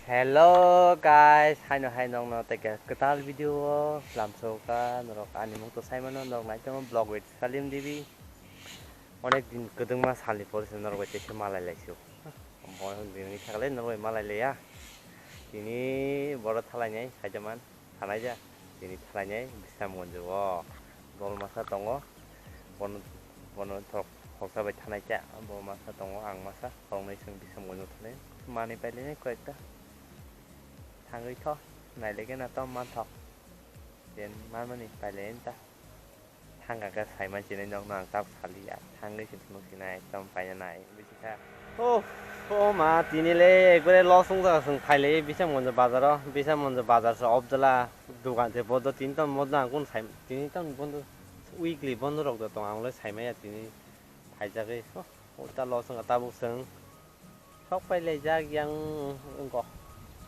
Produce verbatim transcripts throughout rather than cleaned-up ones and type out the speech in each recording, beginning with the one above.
Hello guys, haino hai nokno tei khe kwtal video o lamsokha norok ani mung to saimano norok nai tongo vlog with Salim Devi. Onek din kwdwngma salni pore se norok bai teisa malai laisio. Bo din wngwi thakle norok bai malai laiya. Tini boro thalai nai kaijaman. Thalaijak, tini thalainai Bisramganj o dol masa tongo, bono, bono thok, thoksa bai thanaikha, bo masa tongo, ang masa, khoroknwi chwng Bisramganj o thanai, manwi pailainai koi ekta, thangwi tho, nailaikhe na tamo manthok, jen manmani pailainai ta. Thangkha khe saiman sinai nokno ang tabuk saliya, thangwi se phunuk sinai, tamo paina nai, bisi kha. Oh, oh ma, tini le ekbare loss wngjago chwng phailai Bisramganj bazaro, Bisramganj bazar se objala, dogan se bodo tini tamo bodo ang kunu sai, tini tamo bodo weekly bondo rok da tong, ang le saimaya tini phaijagwi, oh, oh, ta loss wngkha tabuk chwng. Sok pai laijak yang wngkha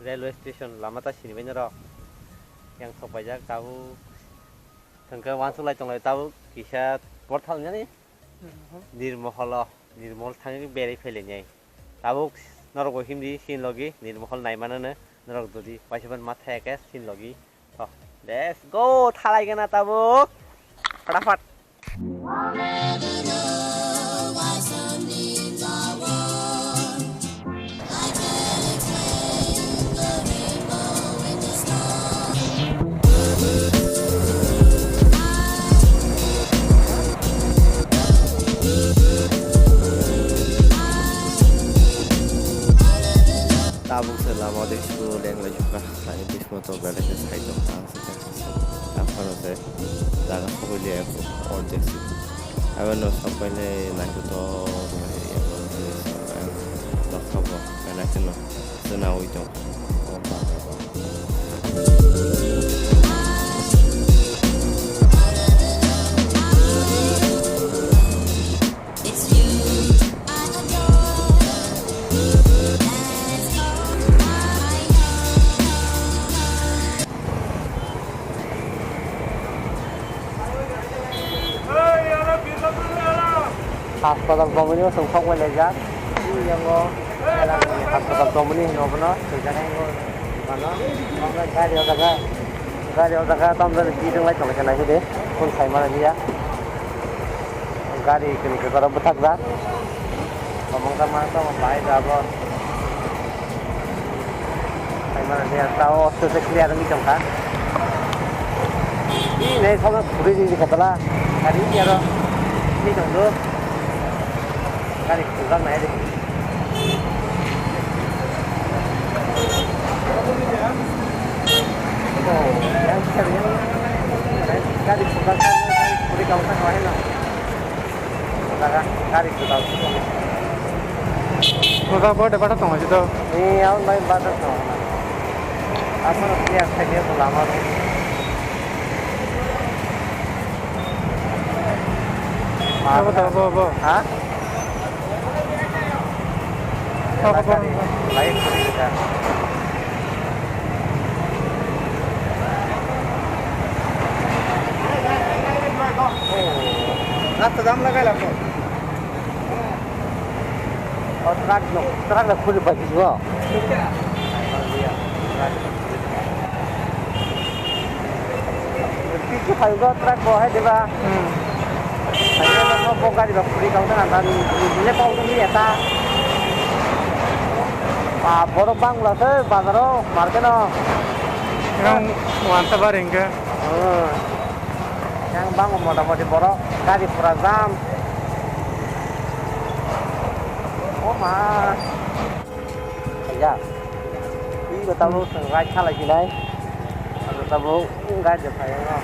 railway station lama ta sinibaino rok. Yang sok paijak tabuk. Thangkhe uansuk lai tonglai tabuk kisa porthal nani. Nirmoholo, Nirmohol thangwi berwi phailainai. Tabuk norok bo himdi sin logi Nirmohol naimanano norok dodi waisa ban ma thaya khe sin logi. Oh, let's go, thalai gana tabuk. Fatafat. Tabuk se lama de su leng lai sukha. Ani bismo to belai khe sai tong kha, ang se kha. Aphano se jaga sokoi liya, ordek se. Abono sokoi le naithotok area bo, nokha bo belai kheno swnaui tong kha. Haspatal tomoni o chwng sok bai laijak. Yango haspatal tomoni hino bono swijak yango mano. Gari o jaga, gari o jaga tamjani bidwng lai tonglaikha naisidi. Phone sai mani ya. Gari kini kwcharo bwthakjak. Kwbangma tongo bahai jabo. Sai mani ya, tao osto se clear wngwi tongkha. Ni nai thogo khuri ni khatala. Gari ni aro. Ni tongdo. Gari kuchukjak nai de. Oh, yang bisa yang. Gari kuchukjak, gari kuchukjak, gari kuchukjak. Jaga gari kwtal. Oda bo de bata tongo jito. Ni ang bai bata tongo. Asal dia khaje ko lama. Bo, bo, bo, bo. Ha? Bo, bo, bo. Gari, gari kwtal. Rasta jam lagai lako. O truck no, truck no khuri pai bisingo. Bisingo phai go truck bo hai diba. Hmm. Hai diba no bo gari ba khuri kau ta na ni le pau ni eta. Ba borok bangla se bazaro market no. Yang wanta bar hingga. Hmm. Yang bango motamoti borok gari pura jam. O ma. Ya. Ini tabuk chwng ride khalai sinai. Tabuk gari phai no.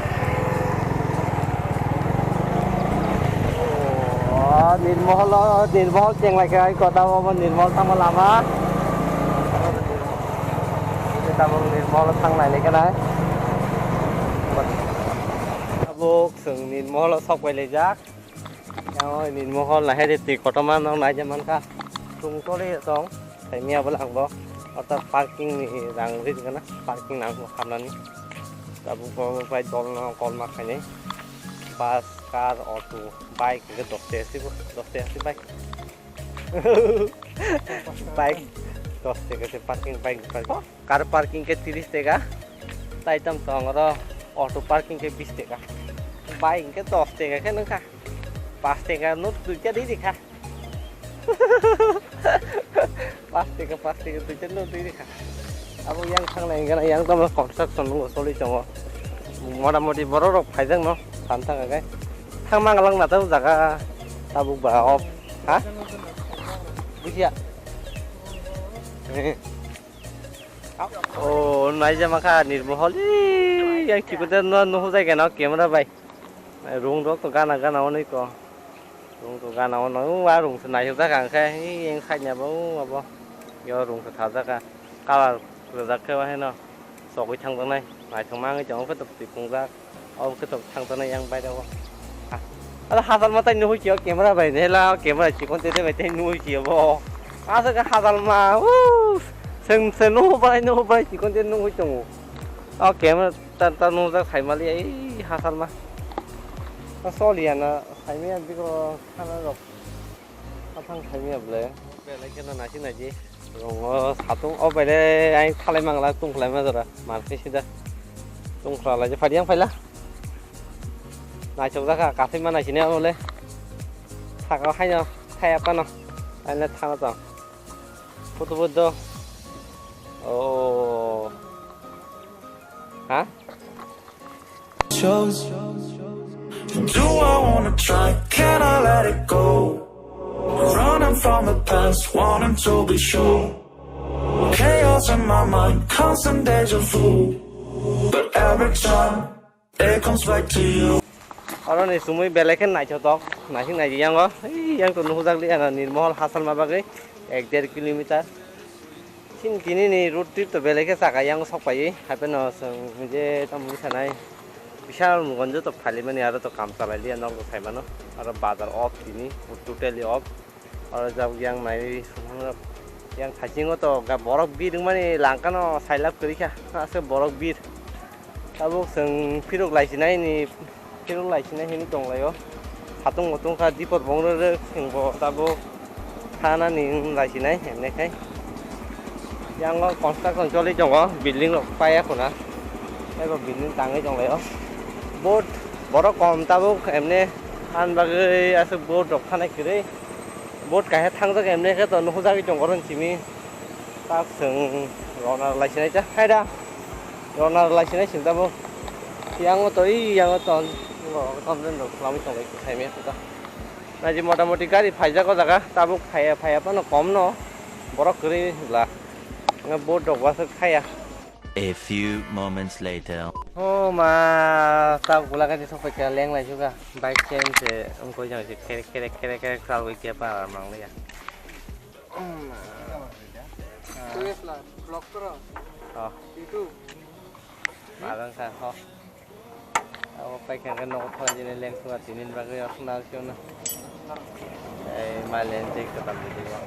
O Nirmohol, Nirmohol chenglai khe ai kota bo Nirmohol tamo lama. Tabuk Nirmohol thang nai le khe nai. Tabuk chwng Nirmohol sok pai laijak. Yang o Nirmohol nahai de twi kotorma no naija mankha. Chwng tole tong. Tei miya bwla ang bo. Ortha parking ni rang ri gana. Parking nang bo hamnani. Tabuk bo bai dol no kolma khainai. Bus, car, auto, bike hingke doste asi bo. Doste asi bike. Bike. Dos taka se parking, bike parking. Car parking khe tris taka. Tai tam tong oro auto parking khe bis taka. Bike khe dos taka khe nangkha. Pas taka no duita di dikha. Pas taka, pas taka duita no di dikha. Abo yang thangnai gana yang tamo construction no soli tongo. Mota moti borok rok phaijak no san thang khe. Thang mang lang na tamo jaga tabuk ba off. Ha? Bujiya. Eh. Oh, naijama kha Nirmohol. Ih, yang chikon de no, no hujai gana camera bai. Rung rok to gana gana onei ko. Rung to gana ono. Wa rung se naijak jak ang khe. Ih, yang side nya bo, abo. Yo rung se thajak kha. Color rwjak khe wa heno. Sogwi thang tanai. Naithok mangwi chong khe to twi pungjak. Obo khe tok thang tanai yang bairao. Ah, alo hachal ma tai nuhoi kio camera bai nela camera chikon tete bai tai nuhoi kio bo. Asa khe hachal ma. Uu, seng seng nuhu bai nuhu bai chikon tete nuhoi tongo. O camera ta ta nujak sai mali ai hachal ma. Ta soli ana sai me biko khana rok. Athang khaimya ble. Belai kheno naisik naisik. Rongo satung o bai le ai thalai mangla tungkhlai ma jora. Marke sida. Tungkhla lai je phadiang phaila. Naisok jaka kathai ma naisine amo le. Saka haino thaya pano. Aile thana tong. Photo bodo. Oh. Ha? Shows. Do I wanna try? Can I let it go? Running from the past, wanting to be sure. Chaos in my mind, constant deja vu. But every time, it comes back to you. Oro ni sumui belai khe naithotok, naisik naisik yango. Ei, yang to nuhujak li, ano Nirmohol hachal ma bagwi ek der kilometer. Chini tini ni road trip to belai khe chaka yang sok pai, hapheno chwng je tamo wngkha nai. Bishalganj to phalimani aro to kam chalai liya nok to saimano. Aro bazar off tini, totally off. Aro jab yang nai yang thaisingo to ga borok bir wngmani langkano sailab kwrwi kha. Ase borok bir. Tabuk chwng phirok laisinai ni, phirok laisinai hinwi tonglaio. Satung mutung kha dipor bong rwrwk, chwngbo tabuk thanani wng laisinai, hemne khai. Yango construction choli tongo, building rok paiya khuna. Teibo building tangwi tonglaio. Boat, borok kom tabuk, hemne, han bagwi aswk boat rok thanai kwrwi. Boat kaisa thangjak, hemne khe to nuhujagwi tongo oro simi. Tak chwng rona laisinai ta, hai da. Rona laisinai chwng tamo. Yango to, i yango to, ngo, tom den rok lamwi tong lai, khaimya khuda. Naji mota moti gari phaijak o jaga, tabuk phaiya, phaiya phano kom no. Borok kwrwi bla. Nga boat rok waswk thaya. A few moments later. Oh ma, tabuk bula gari sok paikha, leng lai suga. Bike chain se, wngkoi jang se, kherek, kherek, kherek, kherek, salwi khe pa mang liya. Two years la, vlog koro. Oh. Itu. Magang sa, oh. Abo paikha khe nogo thang jini leng sunga tinin bagwi aswk na aswk na. Ei, malen tei kwtal video.